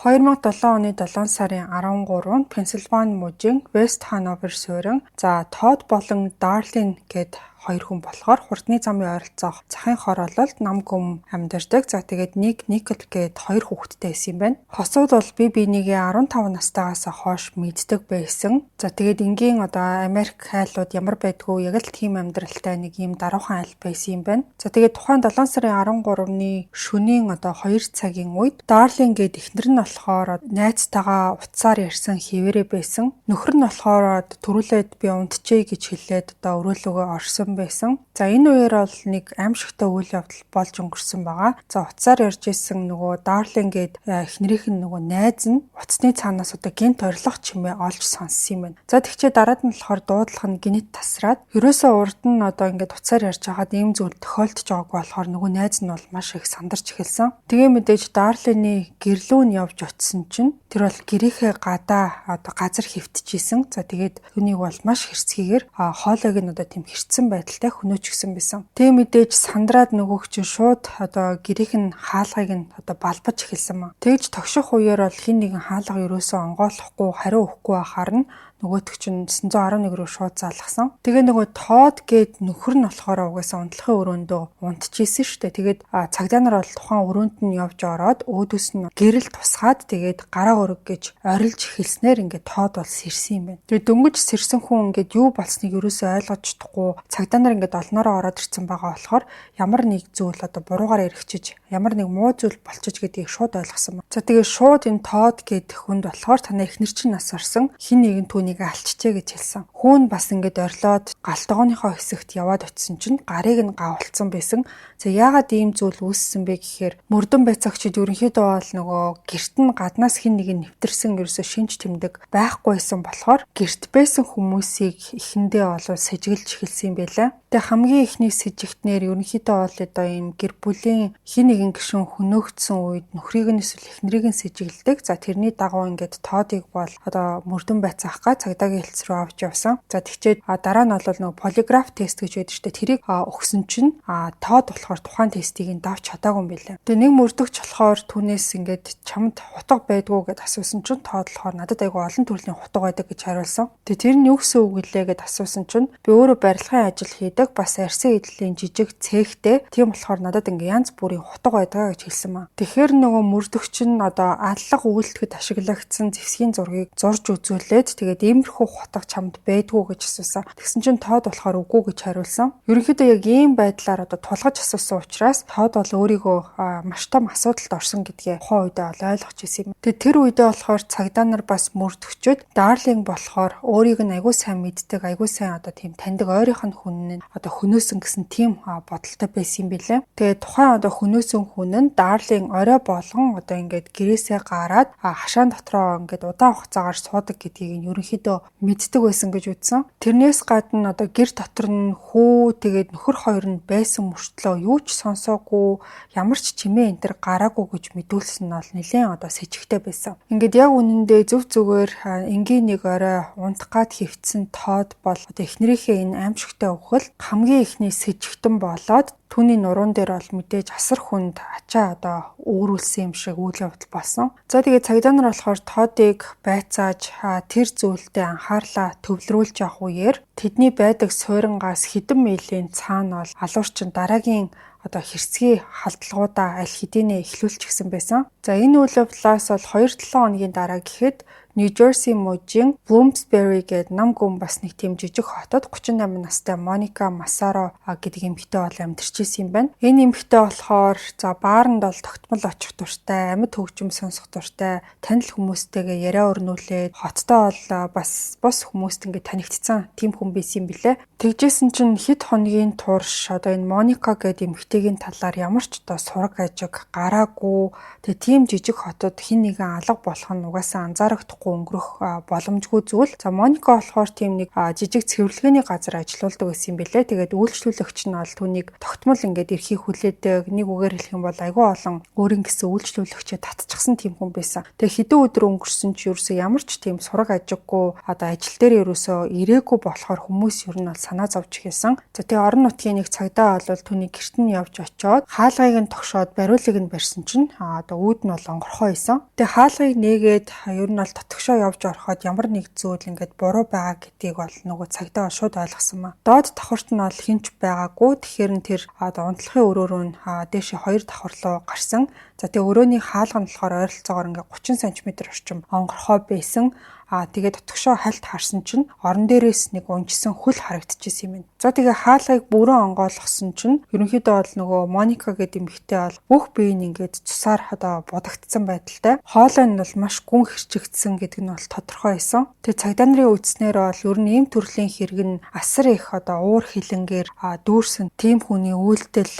2007 оны 7 сарын 13-нд Пенсильвани мужийн Вест Хановер суурин, за, Тод болон Дарлин гээд хоёр хүн болохоор хурдны замын ойролцоох захын хороололд нам гүм амьдардаг. За, тэгээд Ник, Никол гээд хоёр хүүхэдтэй байсан юм байна. Хосууд бол бие бинийгээ 15 настайгаас хойш мэддэг байсан. За, тэгээд энгийн одоо Америк айлууд ямар байдгүй, яг л тийм амьдралтай нэг ийм даруухан айл байсан юм байна. За, тэгээд тухайн 7 сарын 13-ны шөнийн одоо 2 цагийн үед Дарлин гээд эхнэр нь болохоор найзтайгаа утсаар ярьсан хэвээрээ байсан. Нөхөр нь болохоор түрүүлээд би унтчихъя гэж хэлээд одоо өрөөлөөгөө орсон байсан. За, энэ үеэр бол нэг аимшигтай үйл явдал болж өнгөрсөн байгаа. За, утсаар ярьж исэн нөгөө Дарлин гээд эхнэрийнх нь нөгөө найз нь утасны цаанаас одоо гэнэт орилох чимээ олж сонссон юм байна. За, тэгчээ дараад нь болохоор дуудлага нь гэнэт тасраад, ерөөсөө урд нь одоо ингээд утсаар ярьж байхад ийм зүйл тохиолдож байгааг болохоор нөгөө найз нь бол маш их сандарч эхэлсэн. Тэгээ мэдээж Дарлины гэр лүү нь явж очисон чинь тэр бол гэрийнхээ гадаа одоо газар хэвтчихсэн. За, тэгээд түүнийг бол маш хэрцгийгээр хоолойг нь одоо тийм хэрцсэн байдалтай хөнөөчихсөн байсан. Тэгээ мэдээж сандраад нөгөөх чинь шууд одоо гэрийнх нь хаалгыг нь одоо балбаж эхэлсэн маа. Тэгж тогших үеэр бол хэн нэгэн хаалга ерөөсөө онгойлохгүй, хариу өгөхгүй байхаар нь нөгөөтг чинь 911 рүү шууд залгасан. Тэгээ нөгөө Тод гээд нөхөр нь болохоор угаасаа унтлахын өрөөндөө унтчихсэн шүү дээ. Тэгээд цагдаа нар бол тухайн өрөөнд нь явж ороод өөдөөс нь гэрэл тусгаад, тэгээд гараа өрг гэж орилж эхэлснээр ингээд Тод бол сэрсэн юм байна. Тэгээд дөнгөж сэрсэн хүн ингээд юу болсныг ерөөсөө ойлгож чадахгүй, цагдаа нар ингээд олноороо ороод ирсэн байгаа болохоор ямар нэг зүйл одоо буруугаар эргэчиж, ямар нэг муу зүйл болчих гэдгийг шууд ойлгосон байна. За, тэгээд шууд энэ Тод гээд хүнд болохоор танай эхнэр чинь нас орсон, хэн нэгэн түүнийг алчжээ гэж хэлсэн. Хүүн бас ингээд орилоод гал тогооныхоо хэсэгт яваад очисон чинь гарыг нь гавалцсан байсан. За, яагаад ийм зүйл үүссэн бэ гэхээр мөрдөн байцаагчид ерөнхийдөө бол нөгөө гэрт нь гаднаас хэн нэгэн нэвтэрсэн ерөөсөө шинж тэмдэг байхгүйсэн болохоор гэрт байсан хүмүүсийг эхэндээ бол сэжиглэж эхэлсэн юм байлаа. Тэгээ хамгийн эхний сэжигтнээр ерөнхийдөө бол одоо ийм гэр бүлийн хэн нэгэн гишүүн хөнөөгдсөн үед нөхрийг нь эсвэл эхнэрийг нь сэжиглэдэг. За, тэрний дагуу ингээд Тоодыг бол одоо мөрдөн байцаах га цагдаагийн хэлц рүү авч явсан. За, тэгчээд дараа нь бол нөгөө полиграф тест гэж байдаг шүү дээ. Тэрийг өгсөн чинь Тоод болохоор тухайн тестийг нь давж чадаагүй юм билээ. Тэгээ нэг мөрдөгч болохоор түүнээс ингээд чамд хутга байдгүй гэд асуусан чинь Тоод болохоор надад айгүй олон төрлийн хутга байдаг гэж хариулсан. Тэгээ тэр нь юу гэсэн үг гэлээ гэд асуусан чинь би өөрөө барилгын ажил хийдэг, бас арьсан эдлийн жижиг цехтэй. Тийм болохоор надад ингээ янз бүрийн хутга байдаг гэж хэлсэн маа. Тэгэхээр нөгөө мөрдөгч нь одоо аллага үйлдэхэд ашиглагдсан зэвсгийн зургийг зурж үзүүлээд, тэгээд иймэрхүү хутга чамд байдгүй гэж асуусан. Тэгсэн чинь Тоод болохоор үгүй гэж хариулсан. Ерөнхийдөө яг ийм байдлаар одоо тулгаж асуусан учраас Тоод бол өөрийгөө маш том асуудалд орсон гэдгээ тухайн үедээ бол ойлгож ирсэн юм. Тэгээ тэр үедээ болохоор цагдаа нар бас мөрдөгчөд Дарлинг болохоор өөрийг нь айгүй сайн мэддэг, айгүй сайн одоо тийм таньдаг ойрынх нь хүн нь одоо хөнөөсөн гэсэн тийм бодолтой байсан юм билээ. Тэгээ тухайн одоо хөнөөсөн хүн нь Дарлинг орой болгон одоо ингээд гэрээсээ гараад хашаан дотроо ингээд удаан хугацаагаар суудаг гэдгийг нь ерөнхийдөө мэддэг байсан гэж үзсэн. Тэрнээс гадна одоо гэр дотор нь хүү, тэгээд нөхөр хоёр нь байсан мөртлөө юу ч сонсоогүй, ямар ч чимээ энэ төр гараагүй гэж мэдүүлсэн нь бол нэлээд одоо сэжигтэй байсан. Ингээд яг үнэндээ зөв зүгээр энгийн нэг орой унтах гад хэвтсэн Тод бол одоо эхнэрийнхээ энэ аимшигтай үхэл хамгийн эхний сэжигтэн болоод түүний нуруунд дээр бол мэдээж асар хүнд ачаа одоо үүрүүлсэн юм шиг үйл явдал болсон. За, тэгээд цагдаа нар болохоор Тоодыг байцааж тэр зүйлдээ анхаарлаа төвлөрүүлж явах үеэр тэдний байдаг суйрангаас хэдэн милийн цаана бол алуурчин дараагийн одоо хэрцгий халдлагуудаа аль хэдийнэ эхлүүлчихсэн байсан. За, энэ үйл явдлаас бол 2-7 хоногийн дараа гэхэд Нью-Джерси мужийн Bloomsbury гээд нам гүм бас нэг тийм жижиг хотод 38 настай Моника Масаро гэдэг эмэгтэй бол амьдарч исэн юм байна. Энэ эмэгтэй болохоор, за, бааранд бол тогтмол очих дуртай, амьд хөгжим сонсох дуртай, танил хүмүүстэйгээ яриа өрнүүлээд хоттой бол бас бус хүмүүст ингээд танигдсан тийм хүн байсан юм билээ. Тэгжсэн чинь хэд хоногийн турш одоо энэ Моника гэдэг эмэгтэйгийн талаар ямар ч одоо сураг ажиг гараагүй. Тэгээ тийм жижиг хотод хэн нэгэн алга болох нь угаасаа анзаарагдахгүй. анзаарахгүй өнгөрөх боломжгүй зүйл. За, Моника болохоор тийм нэг жижиг цэвэрлэгээний газар ажиллаулдаг байсан юм билээ. Тэгээд үйлчлүүлэгч нь бол түүнийг тогтмол ингээд ирэхийг хүлээдэг. Нэг үгээр хэлэх юм бол айгүй олон өөрийн гэсэн үйлчлүүлэгчээ татчихсан тийм хүн байсан. Тэгээд хэдэн өдөр өнгөрсөн ч ерөөсөө ямар ч тийм сураг ажиггүй, одоо ажил дээр ерөөсөө ирээгүй болохоор хүмүүс ер нь бол санаа зовж эхэлсэн. За, тэгээ орон нутгийн нэг цагдаа бол түүний гэрт нь явж очиод хаалгыг нь тогшоод бариулыг нь барьсан чинь одоо үүд нь бол онгорхой байсан. Тэгээ хаалгыг нээгээд ер нь бол дотгошоо явж ороход ямар нэг зүйл ингээд буруу байгаа гэдгийг бол нөгөө цагдаа шууд ойлгосон маа. Доод давхарт нь бол хэн ч байгаагүй. Тэгэхээр нь тэр одоо унтлахын өрөө рүү нь дээшээ хоёр давхар руу гарсан. За, тэгээ өрөөний хаалга нь болохоор ойролцоогоор ингээд 30 см орчим онгорхой байсан. Аа, тэгээд дотгошоо хальт харсан чинь орон дээрээс нэг унжсан хөл харагдчихсан юм байна. За, тэгээ хаалгыг бүрэн онгойлгосон чинь ерөнхийдөө бол нөгөө Моника гэдэг эмэгтэй бол бүх бие нь ингээд цусаар одоо будагдсан байдалтай. Хоолой нь бол маш гүн хэрчигдсэн гэдэг нь бол тодорхой байсан. Тэгээ цагдаа нарын үзснээр бол ер нь ийм төрлийн хэрэг нь асар их одоо уур хилэнгээр дүүрсэн тийм хүний үйлдэл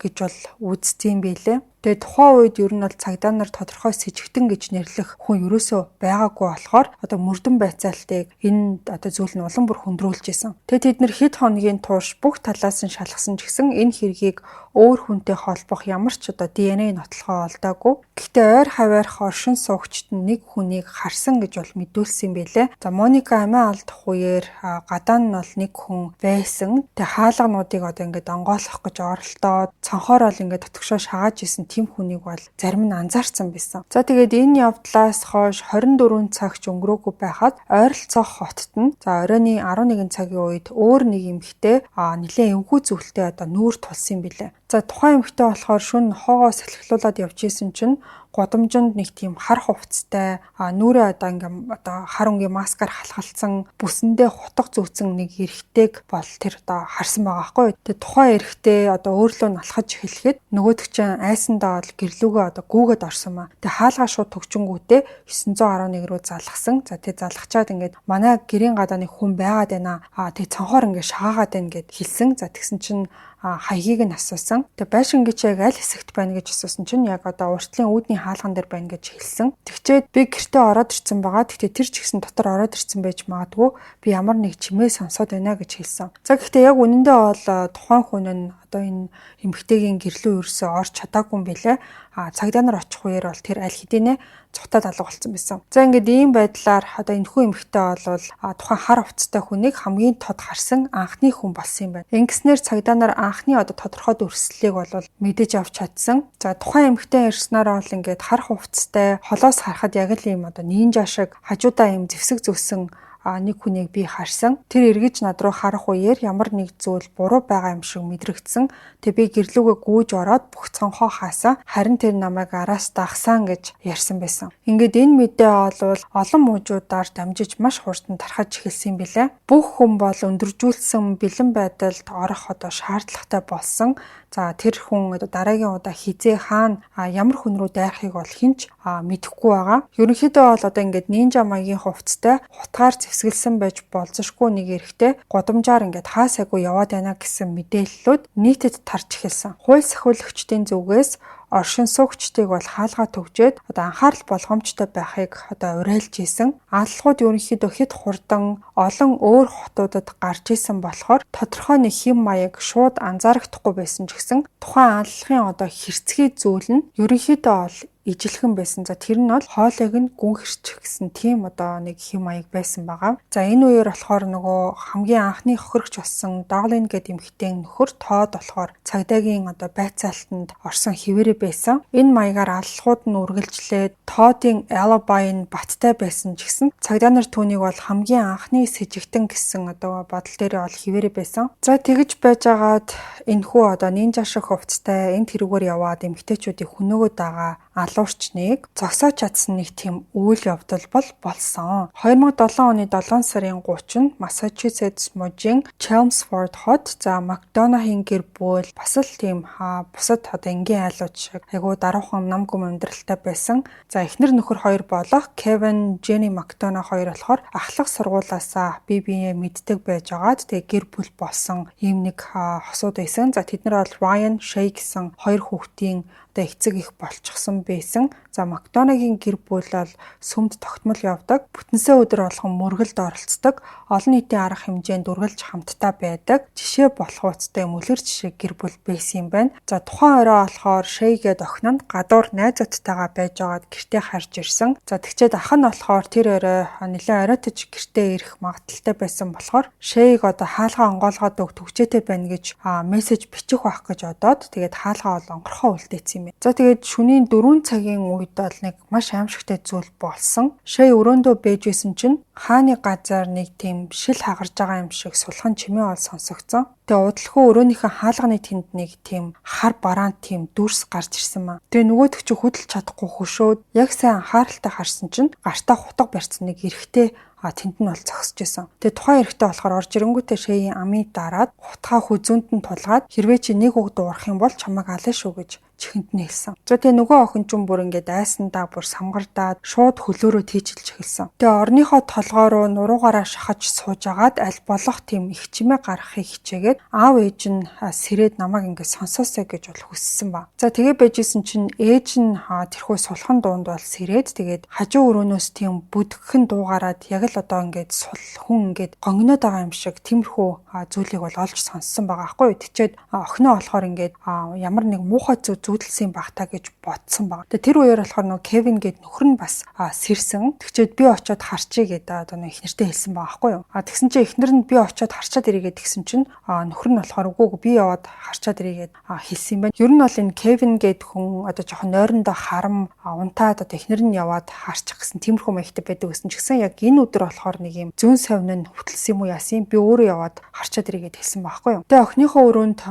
гэж бол үздэг юм билээ. Тэгээ тухайн үед ер нь бол цагдаа нар тодорхой сэжигтэн гэж нэрлэх хүн ерөөсөө байгаагүй болохоор одоо мөрдөн байцаалтыг энэ одоо зүйл нь улам бүр хүндрүүлж исэн. Тэгээ тэд нар хэд хоногийн турш бүх талаас нь шалгасан ч гэсэн энэ хэргийг өөр хүнтэй холбох ямар ч одоо DNA нотлохоо олдоогүй. Гэхдээ ойр хаваарх оршин суугчид нь нэг хүнийг харсан гэж бол мэдүүлсэн юм билээ. За, Моника амиа алдах үеэр гадаа нь бол нэг хүн байсан. Тэгээ хаалгануудыг одоо ингээд онгойлгох гэж оролдоод цонхоор бол ингээд дотгошоо шагааж исэн тийм хүнийг бол зарим нь анзаарсан байсан. За, тэгээд энэ явдлаас хойш 24 цаг ч өнгөрөөгүй байхад ойролцоох хотод нь, за, оройн 11 цагийн үед өөр нэг эмэгтэй нэлээд эвгүй зүйлтэй одоо нүүр тулсан юм билээ. За, тухайн эмэгтэй болохоор шөнө нохойгоо салхилуулаад явж исэн чинь гудамжинд нэг тийм хар хувцастай, нүүрээ одоо ингээм одоо хар өнгийн маскаар халахалцсан, бүсэндээ хутга зүүцэн нэг эрэгтэйг бол тэр одоо харсан байгаа байхгүй. Тэгээ тухайн эрэгтэй одоо өөрлөө нь алхаж эхлэхэд нөгөөдөг чинь айсандаа бол гэр лүүгээ одоо гүйгээд орсон маа. Тэгээ хаалгаа шууд төгчөнгүүтээ 911 рүү залгасан. За, тэгээ залгачаад ингээд манай гэрийн гадаа нэг хүн байгаад байна. А тэгээ цонхоор ингээд шагаагаад байна гэд хэлсэн. За, тэгсэн чинь хаягийг нь асуусан. Тэгээ байшингийн чи яг аль хэсэгт байна гэж асуусан чинь яг одоо уртлын үүдний хаалган дээр байна гэж хэлсэн. Тэгчээд би гэртээ ороод ирсэн байгаа. Тэгтээ тэр ч гэсэн дотор ороод ирсэн байж магадгүй. Би ямар нэг чимээ сонсоод байна гэж хэлсэн. За, гэхдээ яг үнэндээ бол тухайн хүн нь одоо энэ эмэгтэйгийн гэр лүү ерөөсөө орж чадаагүй юм билээ. А цагдаа нар очих үеэр бол тэр аль хэдийнэ цухтаад алга болсон байсан. За, ингээд ийм байдлаар одоо энэхүү эмэгтэй бол тухайн хар хувцастай хүнийг хамгийн тод харсан анхны хүн болсон юм байна. Ингэснээр цагдаа нар анхны одоо тодорхой дүрслэлийг бол мэдэж авч чадсан. За, тухайн эмэгтэй ярьснараа бол ингээд хар хувцастай, холоос харахад яг л ийм одоо нинжа шиг, хажуудаа ийм зэвсэг зүүсэн нэг хүнийг би харсан. Тэр эргэж над руу харах үеэр ямар нэг зүйл буруу байгаа юм шиг мэдрэгдсэн. Тэгээ би гэр лүүгээ гүйж ороод бүх цонхоо хаасан. Харин тэр намайг араас дагсан гэж ярьсан байсан. Ингээд энэ мэдээ олвол олон мужуудаар дамжиж маш хурдан тархаж эхэлсэн юм билээ. Бүх хүн бол өндөржүүлсэн бэлэн байдалд орох одоо шаардлагатай болсон. За, тэр хүн одоо дараагийн удаа хэзээ, хаана, ямар хүн рүү дайрахыг бол хэн ч мэдэхгүй байгаа. Ерөнхийдөө бол одоо ингээд нинжа маягийн хувцастай, хутгаар зэвсгэлсэн байж болзошгүй нэг эрэгтэй гудамжаар ингээд хаа сайгүй яваад байна гэсэн мэдээллүүд нийтэд тарж эхэлсэн. Хууль сахиулагчдын зүгээс оршин суугчдыг бол хаалгаа түгжээд одоо анхаарал болгоомжтой байхыг одоо уриалж исэн. Аллахууд ерөнхийдөө хэд хурдан олон өөр хотуудад гарч исэн болохоор тодорхой нэг хэм маяг шууд анзаарагдахгүй байсан ч гэсэн тухайн аллахын одоо хэрцгий зүйл нь ерөнхийдөө бол ижилхэн байсан. За, тэр нь бол хоолойг нь гүн хэрчих гэсэн тийм одоо нэг хэм маяг байсан байгаа. За, энэ үеэр болохоор нөгөө хамгийн анхны хохирогч болсон Дарлин гэдэг эмэгтэй нөхөр Тод болохоор цагдаагийн одоо байцаалтанд орсон хэвээрээ байсан. Энэ маягаар аллахууд нь үргэлжлээд Тодын alibi нь баттай байсан ч гэсэн цагдаа нар түүнийг бол хамгийн анхны сэжигтэн гэсэн одоо бодол дээрээ бол хэвээрээ байсан. За, тэгж байжгаад энэхүү одоо нинжа шиг хувцастай энэ тэрүүгээр яваад эмэгтэйчүүдийг хөнөөгөө дагаа алуурчныг зогсоож чадсан нэг тийм үйл явдал бол болсон. 2007 оны 7 сарын 30-нд Массачусетс мужийн Chelmsford хот. За, Макдонахийн гэр бүл бас л тийм бусад одоо энгийн айлууд шиг айгүй даруухан нам гүм амьдралтай байсан. За, эхнэр нөхөр хоёр болох Кевин, Jenny Макдона хоёр болохоор ахлах сургуулаасаа бие биеэ мэддэг байж байгаад тэгээ гэр бүл болсон ийм нэг хосууд байсан. За, тэд нар бол Ryan, Shay гэсэн хоёр хүүхдийн Одоо эцэг их болчихсон байсан. За, Макдонагийн гэр бүл бол сүмд тогтмол явдаг. Бүтэнсээ өдөр болгон мөргөлд оролцдог. Олон нийтийн арга хэмжээнд үргэлж хамтдаа байдаг. Жишээ болох уцтай мөлөр жишээ гэр бүл байсан юм байна. За, тухайн орой болохоор Шэй гээд охин нь гадуур найзуудтайгаа байж байгаад гэртээ харж ирсэн. За, тэгчээд ах нь болохоор тэр орой нэлээд оройтож гэртээ ирэх магадлалтай байсан болохоор Шэйг одоо хаалгаа онгоолгоод өг, түгжээтэй байна гэж мессеж бичих байх гэж бодоод, тэгээд хаалгаа бол онгорхоо үлдээсэн юм байна. За, тэгээд шөнийн 4 цагийн үед бол нэг маш аимшигтай зүйл болсон. Шэй өрөөндөө бэж исэн чинь хааны газар нэг тийм шил хагарж байгаа юм шиг сулхан чимээ бол сонсогдсон. Тэгээ удалгүй өрөөнийхөө хаалганы тэнд нэг тийм хар бараан тийм дүрс гарч ирсэн маа. Тэгээ нөгөөх чинь хөдөлж чадахгүй хөшөөд, яг сайн анхааралтай харсан чинь гартаа хутга барьсан нэг эрэгтэй тэнд нь бол зогсож исэн. Тэгээ тухайн эрэгтэй болохоор орж ирэнгүүтээ Шэйийн амийг дараад, хутгаа хүзүүнд нь тулгаад, "Хэрвээ чи нэг үг дуурах юм бол чамайг ална шүү" гэж чихэнд нь хэлсэн. За, тэгээ нөгөө охин чинь бүр ингээд айсандаа бүр самгардаад, шууд хөлөөрөө тийчилж эхэлсэн. Тэгээ орныхоо толгой руу нуруугаараа шахаж сууж агаад, аль болох тийм их чимээ гаргахыг хичээгээд, аав ээж нь сэрээд намайг ингээд сонсоосой гэж бол хүссэн ба. За, тэгээ байжсэн чинь ээж нь тэрхүү сулхан дуунд бол сэрээд, тэгээд хажуу өрөөнөөс тийм бүдгхэн дуугараад, яг л одоо ингээд сул хүн ингээд гонгиноод байгаа юм шиг тиймэрхүү зүйлийг бол олж сонссон байгаа байхгүй юу. Тэгчээд охиноо болохоор ингээд ямар нэг муухай зүй зүүдэлсэн байх та гэж бодсон баг. Тэгээ тэр үеэр болохоор нөгөө Кевин гээд нөхөр нь бас сэрсэн. Тэгчээд би очиод харчий гэдэг одоо нэг эхнэртэй хэлсэн байгаа байхгүй юу. А тэгсэн чинь эхнэр нь би очиод харчаад ирээгээд тэгсэн чинь нөхөр нь болохоор үгүй, би яваад харчаад ирээгээд хэлсэн юм байна. Ер нь бол энэ Кевин гээд хүн одоо жоохон нойрондоо харам унтаад, одоо эхнэр нь яваад харчих гэсэн тиймэрхүү маягтай байдаг гэсэн ч гэсэн яг энэ өдөр болохоор нэг юм зүүн совин нь хөтөлсөн юм уу, яасан, би өөрөө яваад харчаад ирээгээд хэлсэн байхгүй юу. Тэгээ охиныхоо өрөөнд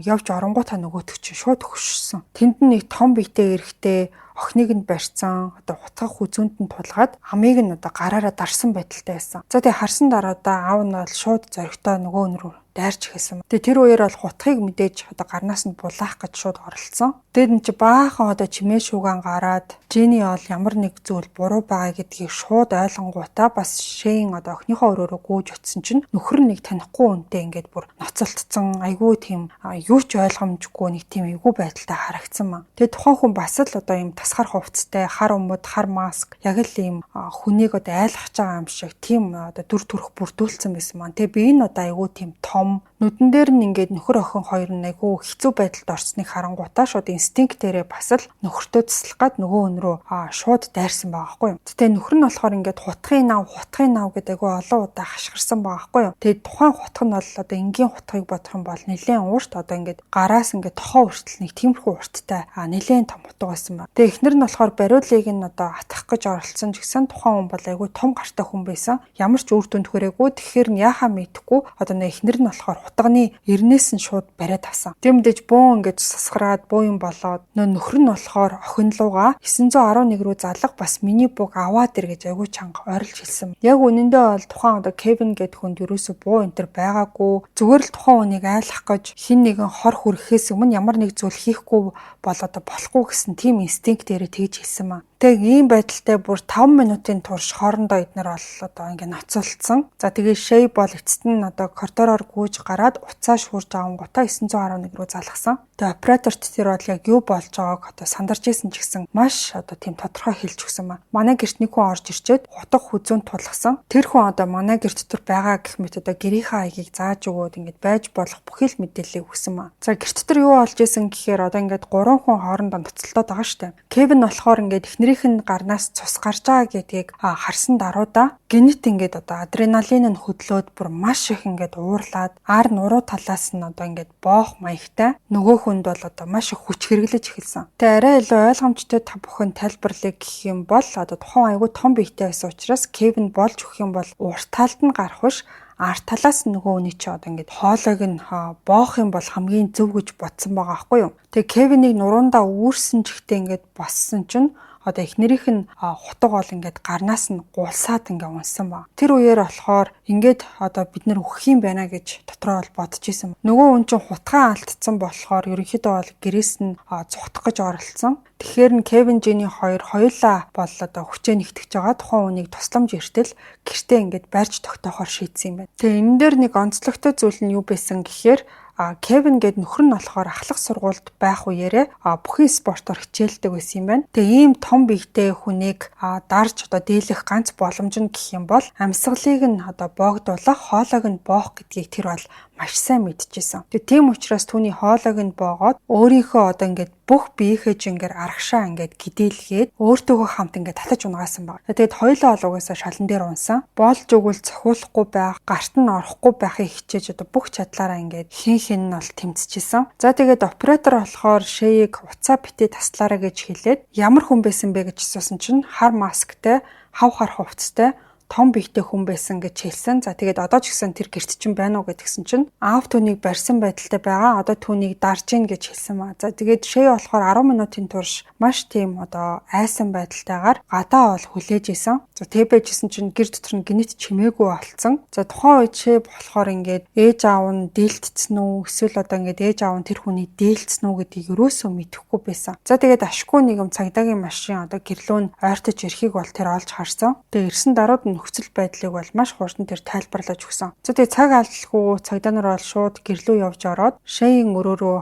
явж оронгуудаа нөгөөтг чинь шууд хөшсөн. Тэнд нь нэг том биетэй эрэгтэй охиныг нь барьцсан, одоо хутга хүзүүнд нь тулгаад, амийг нь одоо гараараа дарсан байдалтай байсан. За, тэгээ харсан дараадаа аав нь бол шууд зоригтой нөгөө өнөр дайрч эхэлсэн. Тэгээ тэр үеэр бол хутгийг мэдээж одоо гарнаас нь булаах гэж шууд оролцсон. Тэгээд эн чи баахан одоо чимээ шүүгэн гараад, Жени бол ямар нэг зүйл буруу байгаа гэдгийг шууд ойлгонгуудаа бас Шэйн одоо охиныхоо өрөөрөө гүйж очисон чинь нөхөр нь нэг танихгүй үнтэй ингээд бүр ноцолдсон, айгүй тийм юу ч ойлгомжгүй нэг тийм эвгүй байдалтай харагдсан маа. Тэгээ тухайн хүн бас л одоо ийм тасгар хувцастай, хар өмд, хар маск, яг л ийм хүнийг одоо айлгаж байгаа юм шиг тийм одоо дүр төрх бүрдүүлсэн байсан маа. Тэгээ би энэ одоо айгүй тийм том нүдэн дээр нь ингээд нөхөр охин хоёр нь айгүй хэцүү байдалд орсныг харангуутаа шууд инстинктээрээ бас л нөхөртөө туслах гад нөгөө хүн рүү шууд дайрсан байгаа байхгүй юу. Тэгээ нөхөр нь болохоор ингээд хутгын нав, хутгын нав гэдэг айгүй олон удаа хашгирсан байгаа байхгүй юу. Тэгээ тухайн хутга нь бол одоо энгийн хутгийг бодох юм бол нэлээд урт, одоо ингээд гараас ингээд тохоо хүртэл нэг тиймэрхүү урттай нэлээд том хутга байсан байна. Тэгээ эхнэр нь болохоор бариулыг нь одоо атгах гэж оролцсон ч гэсэн тухайн хүн бол айгүй том гартай хүн байсан. Ямар ч үр дүнд хүрээгүй. Тэгэхээр нь яхаа мэдэхгүй одоо нэг эхнэр нь болохоор хутганы эрнээс нь шууд бариад авсан. Тэр мэдээж бөөн ингээд сасгараад буу юм болоод, нөө нөхөр нь болохоор охин лууга 911 рүү залга, бас миний буг аваад ир гэж айгүй чанга орилж хэлсэн. Яг үнэндээ бол тухайн одоо Кевин гэдэг хүнд ерөөсө буу энэ төр байгаагүй. Зүгээр л тухайн хүнийг айлах гэж, хин нэгэн хор хүрэхээс өмнө ямар нэг зүйл хийхгүй бол одоо болохгүй гэсэн тийм инстинктээрээ тэгж хэлсэн маа. Тэгээ ийм байдалтай бүр 5 минутын турш хоорондоо эднэр бол одоо ингээ ноцолдсон. За, тэгээ Шей бол эцэст нь одоо коридороор гүйж гараад утсаа шуурж авангуудаа 911 рүү залгасан. Тэгээ операторт тэр бол яг юу болж байгааг одоо сандарч исэн ч гэсэн маш одоо тийм тодорхой хэлж өгсөн маа. Манай гэрт нэг хүн орж ирчээд хутга хүзүүнд тулгасан. Тэр хүн одоо манай гэрт дотор байгаа гэх мэт одоо гэрийнхээ хаягийг зааж өгөөд, ингээд байж болох бүхий л мэдээллийг өгсөн маа. За, гэрт дотор юу болж исэн гэхээр одоо ингээд гурван хүн хоорондоо ноцолдоод байгаа штэ. Кевин болохоор ингээд эхнэрийнх нь гарнаас цус гарч байгаа гэдгийг харсан даруйда гэнэт ингээд одоо адреналин нь хөдлөөд, бүр маш их ингээд уурлаад, ар нуруу талаас нь одоо ингээд боох маягтай нөгөө хүнд бол одоо маш их хүч хэрэглэж эхэлсэн. Тэгээ арай илүү ойлгомжтой та бүхэн тайлбарлая гэх юм бол одоо тухайн айгүй том биетэй байсан учраас Кевин болж өгөх юм бол урт талд нь гарах биш, ард талаас нь нөгөө хүний чи одоо ингээд хоолойг нь боох юм бол хамгийн зөв гэж бодсон байгаа байхгүй юу. Тэгээ Кевинийг нуруундаа үүрсэн чигтээ ингээд боссон чинь одоо эхнэрийнх нь хутга бол ингээд гарнаас нь гулсаад ингээд унсан ба. Тэр үеэр болохоор ингээд одоо бид нар үхэх юм байна гэж дотроо бол бодож исэн. Нөгөө хүн чинь хутгаа алдсан болохоор ерөнхийдөө бол гэрээс нь зугтах гэж оролцсон. Тэгэхээр нь Кевин Жени хоёр хоёулаа бол одоо хүчээ нэгтгэж байгаа тухайн хүнийг тусламж эртэл гэртээ ингээд барьж тогтоохоор шийдсэн юм байна. Тэгээ энэ дээр нэг онцлогтой зүйл нь юу байсан гэхээр А Кевин гээд нөхөр нь болохоор ахлах сургуульд байх үеэрээ бүхий спортоор хичээлдэг байсан юм байна. Тэгээ ийм том биетэй хүнийг дарж одоо дийлэх ганц боломж нь гэх юм бол амьсгалыг нь одоо боогдуулах, хоолойг нь боох гэдгийг тэр бол маш сайн мэдчихсэн. Тэгээ тийм учраас түүний хоолойг нь боогоод өөрийнхөө одоо ингээд бүх биеийнхээ жингээр арагшаа ингээд гидээлгээд өөртөөгөө хамт ингээд татаж унагаасан баг. Тэгээд хоёулаа бол угаасаа шалан дээр унсан. Болж өгвөл цохиулахгүй байх, гарт нь орохгүй байхыг хичээж одоо бүх чадлаараа ингээд хин хин нь бол тэмцэжсэн. За, тэгээд оператор болохоор Шэйг утсаа битий таслаарай гэж хэлээд, ямар хүн байсан бэ гэж асуусан чинь хар масктай, хав хар хувцастай, том биетэй хүн байсан гэж хэлсэн. За, тэгээд одоо ч гэсэн тэр гэрт чинь байна уу гэдгсэн чинь аав түүнийг барьсан байдалтай байгаа. Одоо түүнийг дарж гин гэж хэлсэн маа. За, тэгээд Шэй болохоор 10 минутын турш маш тийм одоо айсан байдалтайгаар гадаа бол хүлээж исэн. За, тэг байжсэн чинь гэр дотор нь гэнэт чимээгүй болцсон. За, тухайн үед Шэй болохоор ингээд ээж аав нь дийлдсэн үү, эсвэл одоо ингээд ээж аав нь тэр хүний дийлдсэн үү гэдгийг ерөөсөө мэдэхгүй байсан. За, тэгээд ашгүй нэг юм цагдаагийн машин одоо гэрлөө нь ойртож ирэхийг бол тэр олж харсан. Тэгээд ирсэн даруйд нь нөхцөл байдлыг бол маш хурдан тэр тайлбарлаж өгсөн. За, тэгээ цаг алдалгүй цагдаа нар бол шууд гэрлүү явж ороод Шэйн өрөө рүү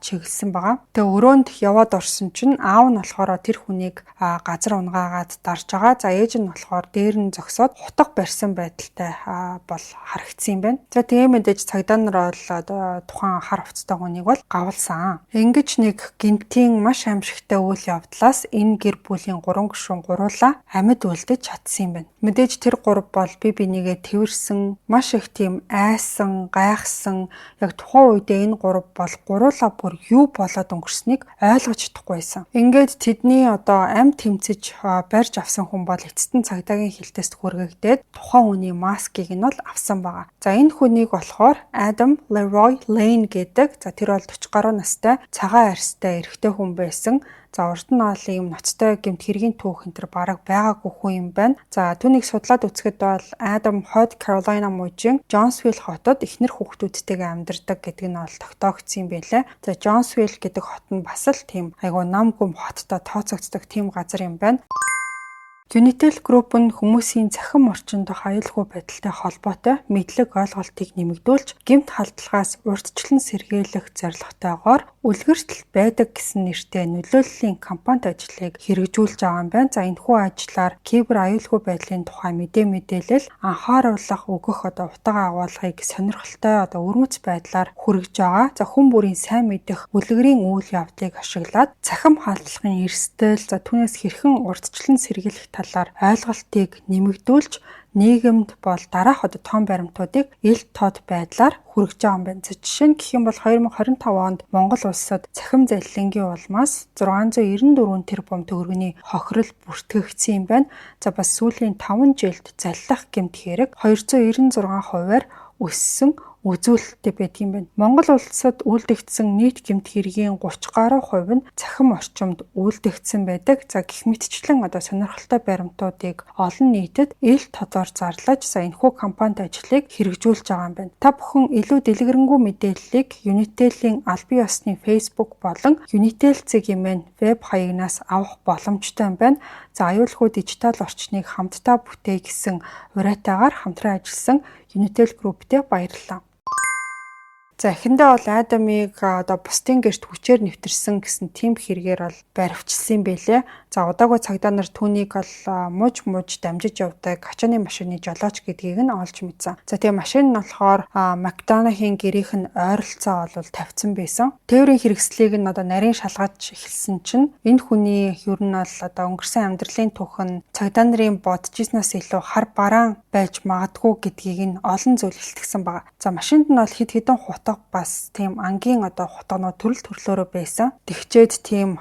чиглэсэн байгаа. Тэгээ өрөөнд яваад орсон чинь аав нь болохоор тэр хүнийг газар унгаагаад дарж байгаа. За, ээж нь болохоор дээр нь зогсоод хутга барьсан байдалтай бол харагдсан юм байна. За, тэгээ мэдээж цагдаа нар бол одоо тухайн хар хувцастай хүнийг бол гавлсан. Ингэж нэг гэнэтийн маш аимшигтай үйл явдлаас энэ гэр бүлийн гурван гишүүн гуруулаа амьд үлдэж чадсан юм байна. Мэдээж тэр гурав бол бие бинийгээ тэвэрсэн, маш их тийм айсан, гайхсан. Яг тухайн үедээ энэ гурав бол гуруулаа бүр юу болоод өнгөрснийг ойлгож чадахгүй байсан. Ингээд тэдний одоо амь тэмцэж барьж авсан хүн бол эцэст нь цагдаагийн хилтэст хүргэгдээд тухайн хүний маскыг нь бол авсан байгаа. За, энэ хүнийг болохоор Адам Leroy Lane гэдэг. За, тэр бол 40 гаруй настай, цагаан арьстай эрэгтэй хүн байсан. За, урд нь бол ийм ноцтой гэмт хэргийн түүх энэ төр бараг байгаагүй хүн юм байна. За, түүнийг судлаад үзэхэд бол Адам Хойд Каролайна мужийн Джонсвилл хотод эхнэр хүүхдүүдтэйгээ амьдардаг гэдэг нь бол тогтоогдсон юм байлээ. За, Джонсвилл гэдэг хот нь бас л тийм айгуу нам гүм хоттой тооцогддог тийм газар юм байна. Unitel Group нь хүмүүсийн цахим орчин дох аюулгүй байдалтай холбоотой мэдлэг ойлголтыг нэмэгдүүлж, гэмт халдлагаас урьдчилан сэргийлэх зорилготойгоор үлгэртэл байдаг гэсэн нэртэй нөлөөллийн кампанит ажлыг хэрэгжүүлж байгаа юм байна. За, энэхүү ажлаар кибер аюулгүй байдлын тухай мэдээ мэдээлэл, анхааруулга өгөх одоо утга агуулгыг сонирхолтой одоо өвөрмөц байдлаар хүргэж байгаа. За, хүн бүрийн сайн мэдэх үлгэрийн үйл явдлыг ашиглаад цахим халдлагын эрсдэл, за түүнээс хэрхэн урьдчилан сэргийлэх талаар ойлголтыг нэмэгдүүлж, нийгэмд бол дараах одоо том баримтуудыг ил тод байдлаар хүргэж байгаа юм байна. За, жишээ нь гэх юм бол 2025 онд Монгол улсад цахим залилангийн улмаас 694 тэрбум төгрөгийн хохирол бүртгэгдсэн юм байна. За, бас сүүлийн 5 жилд заллах гэмт хэрэг 296 хувиар өссөн үзүүлэлттэй байдаг юм байна. Монгол улсад үйлдэгдсэн нийт гэмт хэргийн 30 гаруй хувь нь цахим орчимд үйлдэгдсэн байдаг. За, гэх мэтчлэн одоо сонирхолтой баримтуудыг олон нийтэд ил тодоор зарлаж, за энэхүү кампанит ажлыг хэрэгжүүлж байгаа юм байна. Та бүхэн илүү дэлгэрэнгүй мэдээллийг Unitel-ийн албан ёсны Facebook болон Unitel цэг mn веб хаягнаас авах боломжтой юм байна. За, аюулгүй дижитал орчныг хамтдаа бүтээе гэсэн уриатайгаар хамтран ажилласан Unitel Group-тэй баярлалаа. За, эхэндээ бол Адамыг одоо бусдын гэрт хүчээр нэвтэрсэн гэсэн тийм хэрэгээр бол баривчилсан юм байлээ. За, удаагүй цагдаа нар түүнийг бол муж муж дамжиж явдаг ачааны машины жолооч гэдгийг нь олж мэдсэн. За, тэгээ машин нь болохоор Макдонахийн гэрийнх нь ойролцоо бол тавьсан байсан. Тээврийн хэрэгслийг нь одоо нарийн шалгаж эхэлсэн чинь энэ хүний ер нь бол одоо өнгөрсөн амьдралын түүх нь цагдаа нарын бодож ирснээс илүү хар бараан байж магадгүй гэдгийг нь олон зүйл илтгэсэн байгаа. За, машинд нь бол хэд хэдэн хутга, бас тийм ангийн одоо хутганууд төрөл төрлөөрөө байсан. Тэгчээд тийм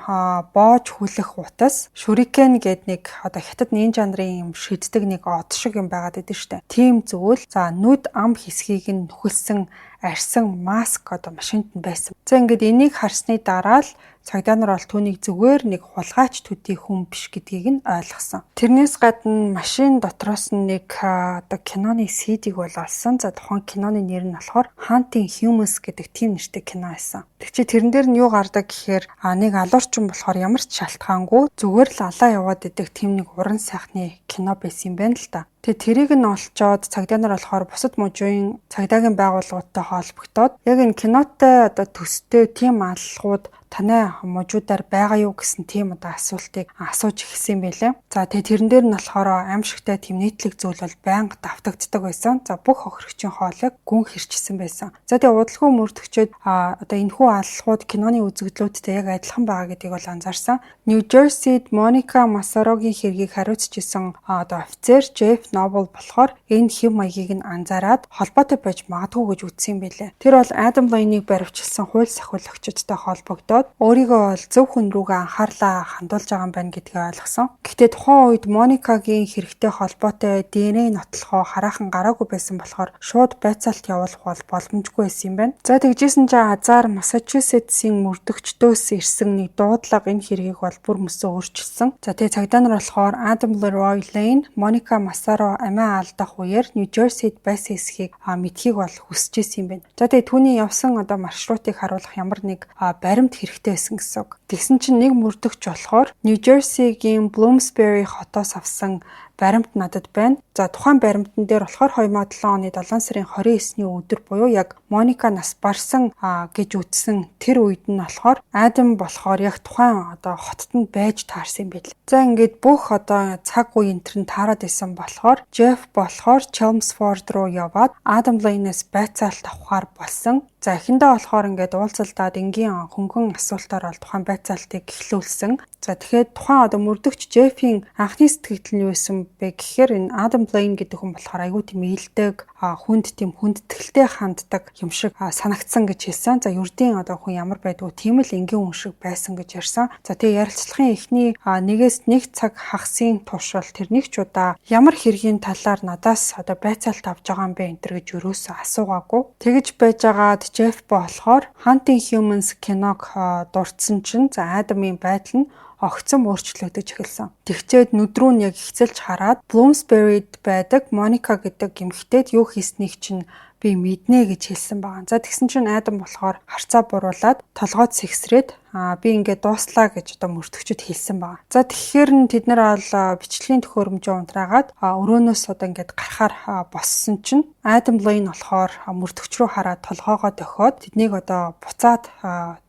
боож хүлэх утас, шүрикен гээд нэг одоо хятад нинжа нарын юм шиддэг нэг од шиг юм байгаад идэв штэ. Тийм зүйл, за нүд ам хэсгийг нь нүхэлсэн арьсан маск одоо машинд нь байсан. За, ингээд энийг харсны дараа л цагдаа нар бол түүнийг зүгээр нэг хулгайч төдий хүн биш гэдгийг нь ойлгосон. Тэрнээс гадна машин дотроос нь нэг одоо киноны CD-г бол олсон. За, тухайн киноны нэр нь болохоор Hunting Humans гэдэг тийм нэртэй кино байсан. Тэг чи тэрэн дээр нь юу гардаг гэхээр нэг алуурчин болохоор ямар ч шалтгаангүй зүгээр л алаа яваад идэг тийм нэг уран сайхны кино байсан юм байна л да. Тэгээ тэрийг нь олчоод цагдаа нар болохоор бусад мужийн цагдаагийн байгууллагуудтай холбогдоод яг энэ кинотой одоо төстэй тийм аллагууд танай мужуудаар байгаа юу гэсэн тийм одоо асуултыг асууж эхэлсэн юм байлээ. За, тэгээ тэрэн дээр нь болохоор аимшигтай тийм нийтлэг зүйл бол байнга давтагддаг байсан. За, бүх хохирогчийн хоолойг гүн хэрчсэн байсан. За, тэгээ удалгүй мөрдөгчид одоо энэхүү аллагууд киноны үзэгдлүүдтэй яг адилхан байгаа гэдгийг бол анзаарсан. Нью Жерсид Моника Масарогийн хэргийг хариуцж исэн одоо офицер Джеф Нобл болохоор энэ хэв маягийг нь анзаараад холбоотой байж магадгүй гэж үзсэн юм байлээ. Тэр бол Адам Лейнийг баривчилсан хууль сахиулагчидтай холбогдоод өөрийгөө бол зөв хүн рүүгээ анхаарлаа хандуулж байгаа юм байна гэдгийг ойлгосон. Гэхдээ тухайн үед Моникагийн хэрэгтэй холбоотой ДНХ нотлохоо хараахан гараагүй байсан болохоор шууд байцаалт явуулах бол боломжгүй байсан юм байна. За, тэгжсэн чинь азар Массачусетсийн мөрдөгчдөөс ирсэн нэг дуудлага энэ хэргийг бол бүр мөсөө өөрчилсөн. За, тэгээ цагдаа нар болохоор Адам Лерой Лейн Моника Масаро амиа алдах үеэр Нью Жерсид байсан эсхийг мэдэхийг бол хүсэж исэн юм байна. За, тэгээ түүний явсан одоо маршрутыг харуулах ямар нэг баримт хэрэгтэй байсан гэсэн үг. Тэгсэн чинь нэг мөрдөгч болохоор Нью Жерсигийн Блумсбери хотоос авсан баримт надад байна. За, тухайн баримтан дээр болохоор 2007 оны 7 сарын 29-ний өдөр буюу яг Моника нас барсан гэж үзсэн тэр үед нь болохоор Адам болохоор яг тухайн одоо хотод нь байж таарсан юм байл. За, ингээд бүх одоо цаг үе энэ төр нь таарад исэн болохоор Jeff болохоор Chelmsford руу яваад Адам Lane-ээс байцаалт авахар болсон. За, эхэндээ болохоор ингээд уулзалдаад энгийн хөнгөн асуултаар бол тухайн байцаалтыг эхлүүлсэн. За, тэгэхээр тухайн одоо мөрдөгч Джеффийн анхны сэтгэгдэл нь юу байсан бэ гэхээр энэ Адам Блейн гэдэг хүн болохоор айгүй тийм ээлдэг, хүнд тийм хүндэтгэлтэй ханддаг юм шиг санагдсан гэж хэлсэн. За, ердийн одоо хүн ямар байдгүй, тийм л энгийн хүн шиг байсан гэж ярьсан. За, тэгээ ярилцлагын эхний 1-ээс 1 цаг хагасын турш тэр нэг ч удаа ямар хэргийн талаар надаас одоо байцаалт авч байгаа юм бэ энэ төр гэж ерөөсөө асуугаагүй. Тэгэж байжгаад Джефф болохоор Hunting Humans киног дурдсан чинь, за, Адамын байдал нь огцом өөрчлөгдөж эхэлсэн. Тэгчээд нүд рүү нь яг ихцэлж хараад Bloomsbury-д байдаг Моника гэдэг эмэгтэйд юу хийснийг чинь би мэднэ гэж хэлсэн байгаа. За, тэгсэн чинь Адам болохоор харцаа буруулаад, толгойд сэгсрээд, би ингээд дууслаа гэж одоо мөрдөгчд хэлсэн байгаа. За, тэгэхээр нь тэд нар бол бичлэгийн төхөөрөмжөө унтраагаад өрөөнөөс одоо ингээд гарахаар боссон чинь Адам Лейн болохоор мөрдөгч рүү хараад толгоогоо дохиод тэднийг одоо буцаад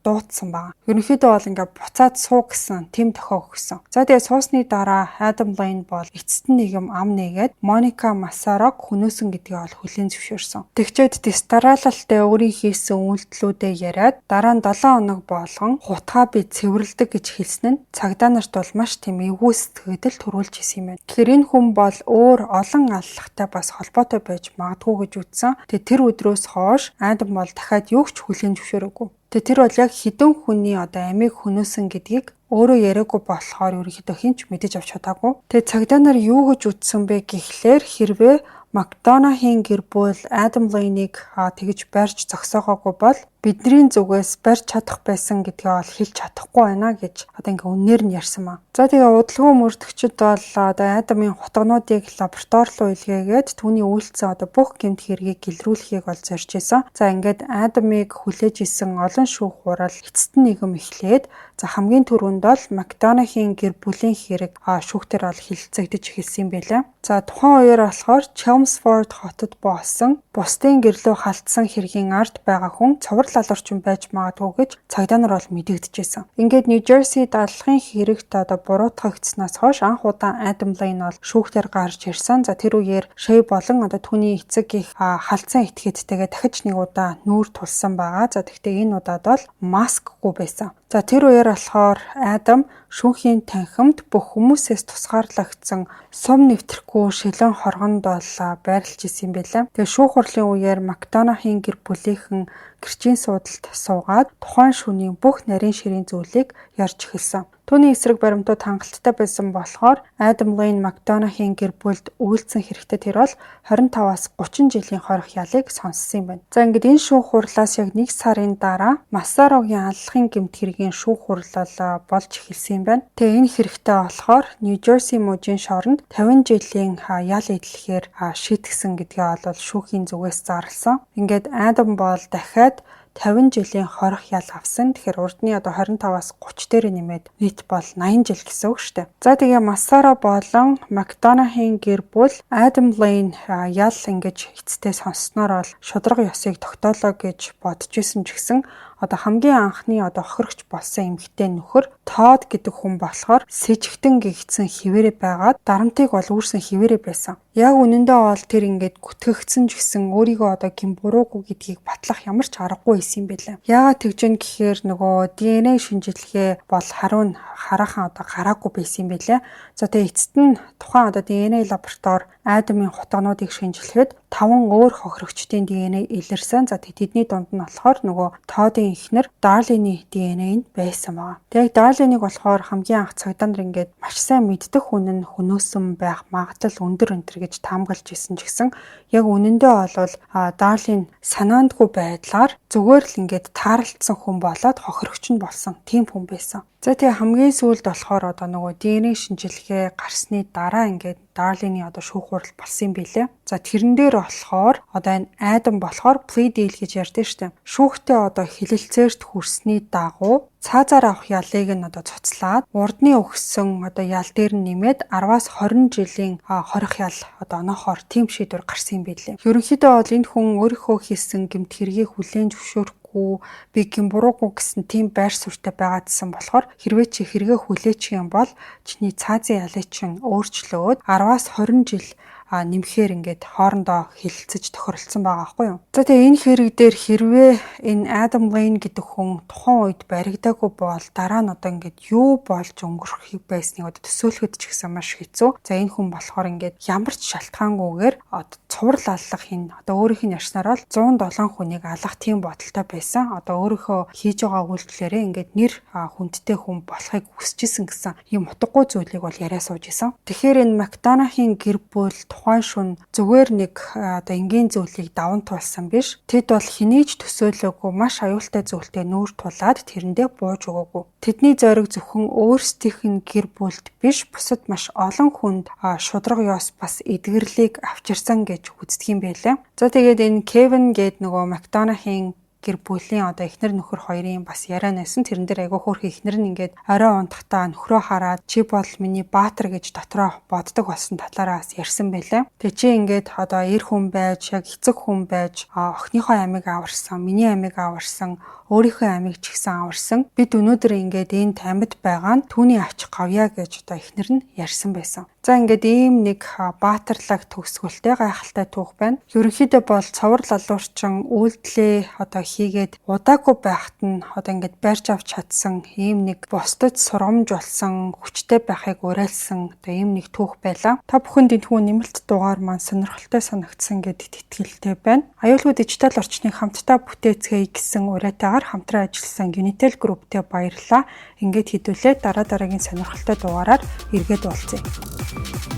дуудсан байгаа. Ерөнхийдөө бол ингээд буцаад суу гэсэн тийм дохио өгсөн. За, тэгээ суусны дараа Адам Лейн бол эцэст нь нэг юм ам нээгээд Моника Масарог хөнөөсөн гэдгийг бол хүлээн зөвшөөрсөн. Тэгчээд дистаралалтай өөрийн хийсэн үйлдэлүүдээ яриад дараа нь 7 хоног болгон хутгаа би цэвэрлэдэг гэж хэлсэн нь цагдаа нарт бол маш тийм эвгүй сэтгэгдэл төрүүлж исэн юм байна. Тэгэхээр энэ хүн бол өөр олон аллахтай бас холбоотой байж магадгүй гэж үзсэн. Тэгээ тэр өдрөөс хойш Адам бол дахиад юу ч хүлээн зөвшөөрөөгүй. Тэгээ тэр бол яг хэдэн хүний одоо амийг хөнөөсөн гэдгийг өөрөө яриаггүй болохоор ерөнхийдөө хэн ч мэдэж авч чадаагүй. Тэгээ цагдаа нар юу гэж үзсэн бэ гэхлээр хэрвээ Макдонахийн гэр бүл Адам Лейнийг тэгж барьж зогсоогоогүй бол бидний зүгээс барьж чадах байсан гэдгээ бол хэлж чадахгүй байна гэж одоо ингээ үннээр нь ярьсан маа. За, тэгээ удалгүй мөрдөгчд бол одоо Адамын хутгануудыг лаборатори руу илгээгээд түүний үйлдсэн одоо бүх гэмт хэргийг илрүүлэхийг бол зорж исэн. За, ингээд Адамыг хүлээж исэн олон шүүх хурал эцэст нь нийгэм эхлээд, за, хамгийн түрүүнд бол Макдонахийн гэр бүлийн хэрэг шүүхтэр бол хэлэлцэгдэж эхэлсэн юм байлаа. За, тухайн үеэр болохоор Chelmsford хотод болсон бусдын гэрлөө халтсан хэргийн ард байгаа хүн цуврал алуурчин байж магадгүй гэж цагдаа нар бол мэдэгдэжсэн. Ингээд Нью Жерси даллагын хэрэгт одоо буруутгагдсанаас хойш анх удаа Адам Лейн бол шүүхтэр гарч ирсэн. За, тэр үеэр Шей болон одоо түүний эцэг их халдсан этгээдтэйгээ дахиж нэг удаа нүүр тулсан байгаа. За, тэгвэл энэ удаад бол маскгүй байсан. За, тэр үеэр болохоор Адам шүүхийн танхимд бүх хүмүүсээс тусгаарлагдсан сум нэвтрэхгүй шилэн хоргонд бол байрлаж исэн юм байлаа. Тэгээ шүүх хурлын үеэр Макдонахийн гэр бүлийнхэн гэрчийн суудалд суугаад тухайн шөнийн бүх нарийн ширийн зүйлийг ярьж эхэлсэн. Түүний эсрэг баримтууд хангалттай байсан болохоор Адам Лейн Макдонахийн гэр бүлд үйлдсэн хэрэгтэй тэр бол 25-аас 30 жилийн хорих ялыг сонссон юм байна. За, ингээд энэ шүүх хурлаас яг нэг сарын дараа Масарогийн аллахын гэмт хэргийн шүүх хурлал болж эхэлсэн юм байна. Тэгээ энэ хэрэгтэй болохоор Нью Жерси мужийн шоронд 50 жилийн ял эдлэхээр шийтгсэн гэдгээ бол шүүхийн зүгээс зарласан. Ингээд Адам бол дахиад 50 жилийн хорих ял авсан. Тэгэхээр урдны одоо 25-аас 30 дээр нэмээд нийт Нийт бол 80 жил гэсэн үг шүү дээ. За, тэгээ Массаро болон Макдонахийн гэр бүл Адам Лейн ял ингэж эцэстээ сонссноор бол шударга ёсыг тогтоолоо гэж бодож исэн ч гэсэн одоо хамгийн анхны одоо хохирогч болсон эмэгтэй нөхөр Тод гэдэг хүн болохоор сэжигтэн гэгдсэн хэвээрээ байгаад дарамтыг бол үүрсэн хэвээрээ байсан. Яг үнэндээ бол тэр ингээд гүтгэгдсэн ч гэсэн өөрийгөө одоо гэм буруугүй гэдгийг батлах ямар ч аргагүй байсан юм байлаа. Яагаад тэгж юм гэхээр нөгөө DNA шинжилгээ бол хариу нь хараахан одоо гараагүй байсан юм байлаа. За, тэгээ эцэст нь тухайн одоо DNA лаборатори Адамын хутгануудыг шинжилгээд таван өөр хохирогчдын DNA илэрсэн. За, тэдний дунд нь болохоор нөгөө Тодын эхнэр Дарлины DNA нь байсан байгаа. Тэгээд Дарлиныг болохоор хамгийн анх цагдаа нар ингээд маш сайн мэддэг хүн нь хөнөөсөн байх магадлал өндөр өндөр гэж таамаглаж исэн ч гэсэн яг үнэндээ бол Дарлин санаандгүй байдлаар зүгээр л ингээд тааралдсан хүн болоод хохирогч нь болсон тийм хүн байсан. За, тэгээ хамгийн сүүлд болохоор одоо нөгөө DNA шинжилгээ гарсны дараа ингээд Дарлины одоо шүүх хурал болсон юм билээ. За, тэрэн дээр болохоор одоо энэ Адам болохоор plea deal гэж ярьдаг штэ. Шүүхтэй одоо хэлэлцээрт хүрсний дагуу цаазаар авах ялыг нь одоо цуцлаад, урдны өгсөн одоо ял дээр нь нэмээд 10-аас 20 жилийн хорих ял одоо оноохоор тийм шийдвэр гарсан юм билээ. Ерөнхийдөө бол энэ хүн өөрийнхөө хийсэн гэмт хэргийг хүлээн зөвшөөрөхгүй, би гэм буруугүй гэсэн тийм байр суурьтай байгаадсан болохоор хэрвээ чи хэрэгээ хүлээчих юм бол чиний цаазын ялыг чинь өөрчлөөд 10-аас 20 жил нэмэхээр ингээд хоорондоо хэлэлцэж тохиролцсон байгаа байхгүй юу. За, тэгээ энэ хэрэг дээр хэрвээ энэ Адам Лейн гэдэг хүн тухайн үед баригдаагүй бол дараа нь одоо ингээд юу болж өнгөрөх байсныг одоо төсөөлөхөд ч гэсэн маш хэцүү. За, энэ хүн болохоор ингээд ямар ч шалтгаангүйгээр одоо цуврал аллах энэ одоо өөрийнх нь ярьснаар бол 107 хүнийг алах тийм бодолтой байсан. Одоо өөрийнхөө хийж байгаа үйлдэлээрээ ингээд нэр хүндтэй хүн болохыг хүсэж исэн гэсэн ийм утгагүй зүйлийг бол яриа сууж исэн. Тэгэхээр энэ Макдонахийн гэр бүл тухайн шөнө зүгээр нэг одоо энгийн зүйлийг даван туулсан биш. Тэд бол хэний ч төсөөлөөгүй маш аюултай зүйлтэй нүүр тулаад тэрэндээ бууж өгөөгүй. Тэдний зориг зөвхөн өөрсдийнх нь гэр бүлд биш, бусад маш олон хүнд шударга ёс бас эдгэрлийг авчирсан гэж үздэг юм байлаа. За, тэгээд энэ Кевин гээд нөгөө Макдонахын гэр бүлийн одоо эхнэр нөхөр хоёрын бас яриа байсан. Тэрэн дээр айгүй хөөрхөн эхнэр нь ингээд орой унтахтаа нөхрөө хараад чи бол миний баатар гэж дотроо боддог болсон талаараа бас ярьсан байлаа. Тэгээ чи ингээд одоо эр хүн байж, яг эцэг хүн байж охиныхоо амийг аварсан, миний амийг аварсан, өөрийнхөө амийг ч гэсэн аварсан. Бид өнөөдөр ингээд энэ амьд байгаа нь түүний ач гавьяа гэж одоо эхнэр нь ярьсан байсан. За, ингээд ийм нэг баатарлаг төгсгөлтэй гайхалтай түүх байна. Ерөнхийдөө бол цовор лалуурчин үйлдэлээ одоо хийгээд удаагүй байхад нь одоо ингээд барьж авч чадсан ийм нэг бусдад сургамж болсон, хүчтэй байхыг уриалсан одоо ийм нэг түүх байлаа. Та бүхэнд энэхүү нэмэлт дугаар маань сонирхолтой санагдсан гэдэгт итгэлтэй байна. Аюулгүй дижитал орчныг хамтдаа бүтээцгээе гэсэн уриатайгаар хамтран ажилласан Unitel Group-тэй баярлалаа. Ингээд хэдүүлээ дараа дараагийн сонирхолтой дугаараар эргээд уулзъя.